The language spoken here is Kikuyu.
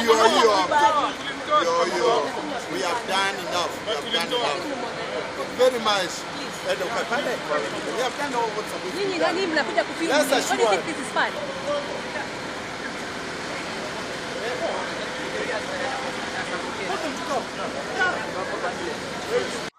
Hiyo hiyo hapo. Hiyo hiyo. We have done enough. We have done enough. Very much. Enda ukapale kwa wengine. We have done all what's supposed to Nyinyi be done. nani mnakuja kufilm? Let's What do you assure. think this is fun? Put them to come. Yeah.